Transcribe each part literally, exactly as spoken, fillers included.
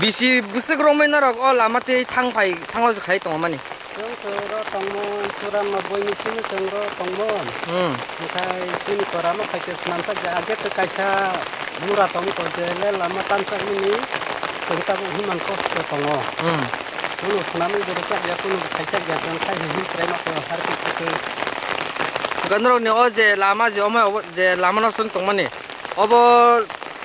Bisi bwswk romwi norok o lama tei thang phai, thango se khai tongmani? Chwng to ro tongmon, chwrang no boini simi chwng ro tongmon. Hmm. Hwnkhe chini kora no khaikhe swnamsakya, age to kaisa mura tongkho je le lama tamsakmani chwng tabuk himan kosto tongo. Hmm. Kunu swnamwi bo rwchapya, kunu bo khaichakya, chwng khai hinwi chwraima khe harpik kwtwi. Hwnkhe norokni o je lama je omo je lama no chwng tongmani, obo,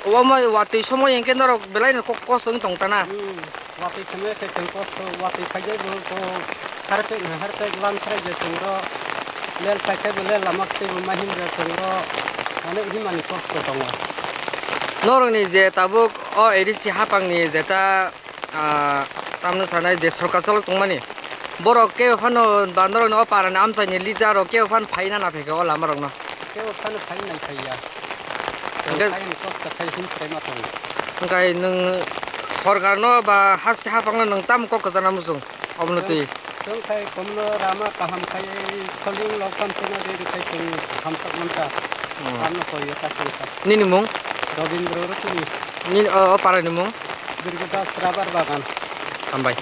omo watwi somoi hinkhe norok belai no kok-, kosto wng tong tana? Hmm. Watwi simi khe chwng kosto, watwi khaijai bo ko harpek na harpek lam khwrai je chwng ro lel paikhe bo lel lama tei bo ma himja chwng ro onek himani kosto tongo. Norokni je tabuk o A D C hapangni jeta, ah, tamno sanai je sorkar cholok tongmani, borok kebo phano ba norokni o parani amchaini leader rok kebo phano phaina na phaikha o lama rokno? Kebo phano phai nang phaiya. Hwnkhe phai ni kosto khai hin phai ma tongo. Hwnkhe nwng sorkar no ba haste hapang no nwng tamo kok kwchana muchung obono twi? Chwng khai komno rama kaham khai soling lokam chena de de khai chwng hamsak manka. Hmm. Ano koi ta chwng kha. Nini mung? Rabindra Rotini. Nini o, o para ni mung? Birgadas Rubber Bagan. Hambai.